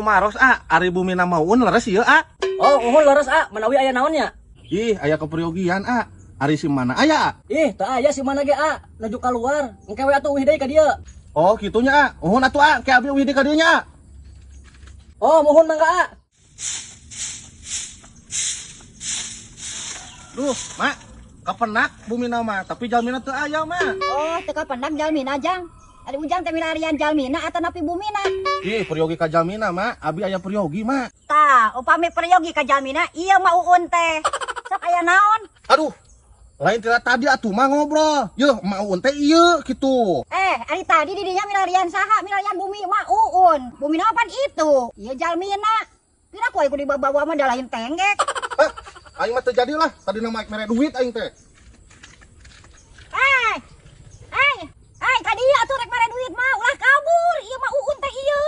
Maros ah, ari bumina maun leres ieu ah. Oh, uhun leres ah, manawi aya naon nya? Ih, aya keperyogian ah. Ari si mana aya ah? Ih, teu aya si mana ge ah, nuju kaluar. Engke we atuh uih deui ka dieu. Oh, kitunya ah. Uhun atuh ah, ke abi uih deui ka dieu nya ah. Oh, muhun mangga ah. Duh, Mak, kapenak bumina mah, tapi jalmina teu aya, Mak. Oh, teu kapenak jalmina jang. Ari ujang teh milarian jalmina atau napi bumina? Ih, peryogi ka jalmina, Mak. Abi aya peryogi, Mak. Tah, upami peryogi ka jalmina, ieu mah uun teh. Sok aya naon? Aduh, lain tidak tadi atuh mah ngobrol. Yeuh, Mak Uun teh ieu kitu. Eh, ari tadi di dinya milarian saha? Milarian bumi mah uun. Bumina pan itu. Ieu jalmina. Pira ku aing kudu dibawa mah da lain tenggek. Ah, aing mah teu jadilah. Tadi nama mere duit aing teh. Eh, eh, eh, tadi atuh rek mere duit mah ulah kabur. Ieu mah uun teh ieu.